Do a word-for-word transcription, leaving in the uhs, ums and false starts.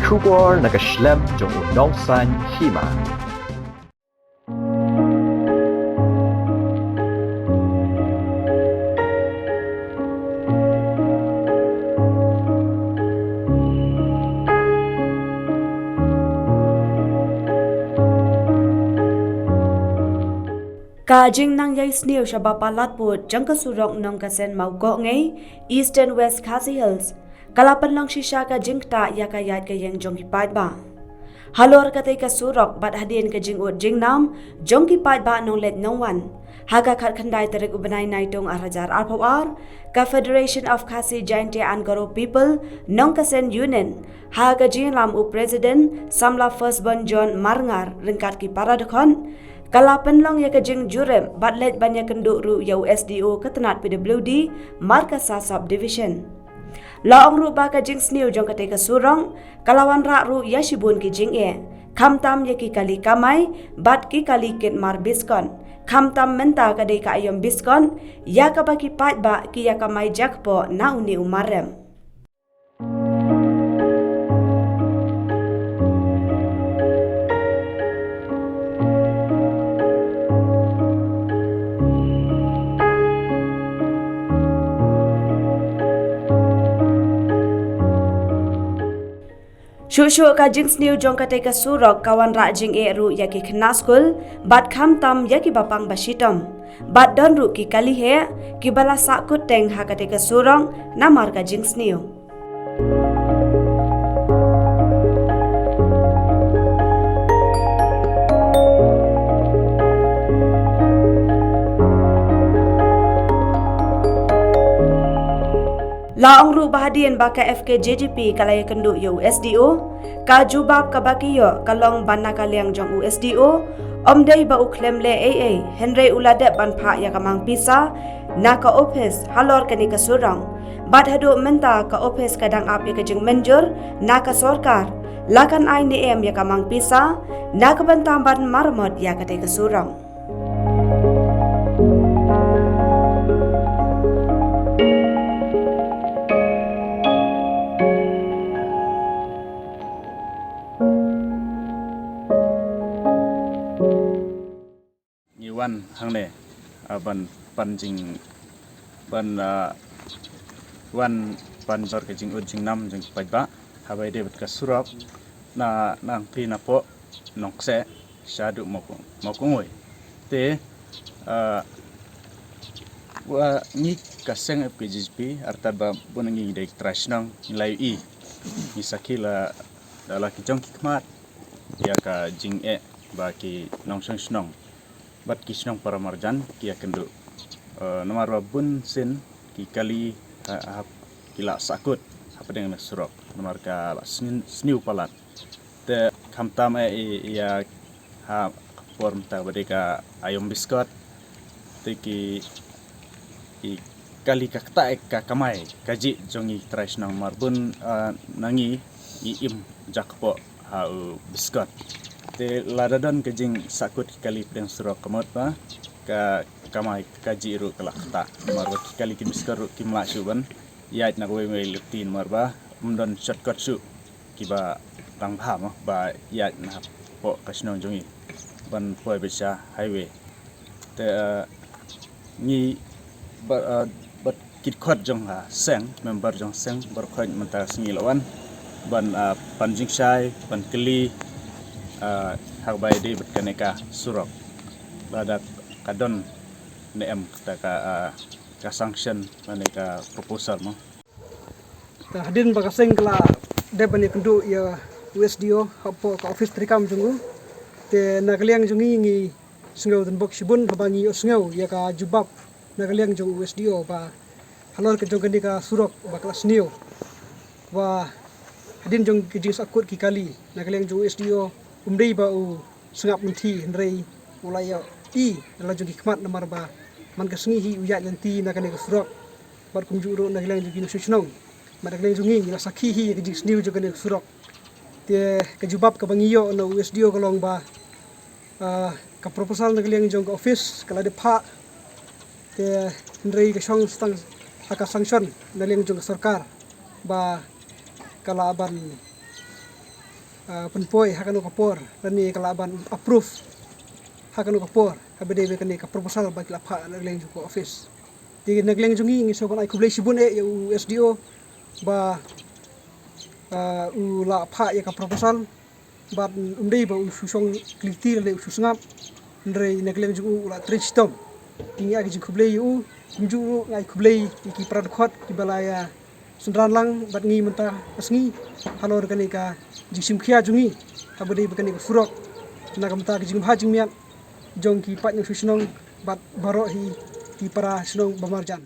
Khubor na ka shlem jong u nongsan hima. Ka jingnang ïai sniew sha ba palat pud jong ka surok Nongkasen Mawkohngi, Eastern West Khasi Hills, ka la pynlong shisha ka jingktah ïa ka ïaid ka ïeng jong ki paidbah. Halor katei ka surok bad hadien ka jingud jingnam jong ki paidbah nongleit nongwan, ha ka khatkhyndai tarik u bnai Naitung ar hajar arphew ar, ka Federation of Khasi Jaintia and Garo People Nongkasen Union, ha ka jingïalam u President Samla Firstborn John Marngar ryngkat ki para dkhot, ka la pynlong ïa ka jingjurip bad leit ban ïakynduh ruh ïa u S D O ka tnat P W D Markasa Sub Division. La ong ruh ba ka jingsniew jong katei ka surok ka la wanrah ruh ïa shibun ki jingeh, khamtam ïa ki kali kamai bad ki kali kit mar biskot, khamtam mynta ka dei ka aïom biskot ïa kaba ki paidbah ki ïa kamai jakpoh na une u mar rem. Shuh shuh ka jingsniew jong katei ka surok ka wanrah jingeh ruh ïa ki khynnah skul bad khamtam ïa ki bapang bashitom. Bad don ruh ki kali heh kiba la sahkut teng ha katei ka surok namar ka jingsniew. La ong ruh ba hadien ba ka F K J G P ka la ïakynduh ïa u S D O, ka jubab kaba ki ïoh ka long ba na ka liang jong u S D O ym dei ba u khlem leh ei ei, hynrei u la dep ban phah ïa ka mang pisa na ka ophis halor kane ka surok. Bad haduh mynta ka ophis ka dang ap ïa ka jingmynjur na ka sorkar la kan ai ne em ïa ka mang pisa na ka bynta ban maramot ïa katei ka surok. Ngi wan hangne, ah, ban pan jing, ban, ah, wan pan jur ka jingud jingnam jong ki paidbah haba ïadei bad ka surok na, na Nangpynapoh Nongkseh shaduh Mawkong, Mawkongoi. Te, ah, wa ngi ka seng F K J G P artat ba bun ngi dei trai shnong ngi la ïohi, ngi sakhi la, la ki jong ki khmat ïa ka jingeh ba ki nongshong shnong bad ki shnong para marjan ki ïakynduh. Eh, namar ba bun sien ki kali ha, ha, ki la sahkut hapdeng na surok namar ka la sniew, sniew palat. Te khamtam eh i, ïa ha ka por mynta ba dei ka aïom biskot. Te ki, ki kali ka ktah eh ka kamai kajih jong ngi trai shnong namar bun, ah, na ngi ngi im jakpoh ha u biskot. Te lada don ka jingsahkut ki kali pdeng surok ka mut ba ka kamai kajih ruh ka la ktah. Namar ba ki kali ki biskot ruh kim lah shuh ban ïaid na kawei kawei lynti namar ba ym don shortcut shuh kiba tang bha mo ba ïaid na hapoh ka shnong jong ngi ban poi beit sha highway. Te, eh, ngi ba, eh, bad ki dkhot jong ka seng, member jong ka seng baroh khoit mynta ka sngi la wan ban, eh, pan jingshai, ban kylli, eh, ha kaba ïadei bad kane ka surok. Lada ka don ne em kata ka, eh, ka sanction lane ka proposal mo. Te hadien ba ka seng ka la dep ban ïakynduh ïa u S D O hapoh ka office treikam jong u. Te na ka liang jong ngi ngi sngew donbok shibun haba ngi ïohsngew ïa ka jubab na ka liang jong u S D O ba halor ka jong kane ka surok ba ka la sniew. Ba hadien jong ka jingsahkut ki kali na ka liang jong u S D O ym dei ba u sngap lynti hynrei u la ïohi na la jong ki khmat namar ba man ka sngi hi u ïaid lynti na kane ka surok. Bad kumjuh ruh na ka liang jong ki nongshong shnong. Bad na ka liang jong ngi ngi la sakhi hi ka jingsniew jong kane ka surok. Te ka jubab kaba ngi ïoh na u S D O ka long ba, ah, ka proposal na ka liang jong ka office ka la dep phah. Te hynrei ka shong tang ha ka sanction na liang jong ka sorkar ba ka la ban ah, pynpoi ha kano ka por lane ka lah ban approve ha kano ka por, haba dei ba kane ka proposal ba ki la phah na liang jong ka office. Te na liang jong ngi, ngi sngewbha ban ai khublei shibun eh ïa u S D O ba, ah, u la phah ïa ka proposal. Bad um dei ba u shu shong kylti lane u shu sngap, hynrei na liang jong u u la trei shitom. Ngi ai ka jingkhublei ïa u. Kumjuh ruh nga ai khublei ïa ki para dkhot kiba la ïa synran lang bad ngi mynta ka sngi halor kane ka jingshim khia jong ngi haba dei ba kane ka surok. Na ka bynta ka jingbha jingmiat jong ki paid nongshong shnong bad baroh hi ki para shnong ba marjan.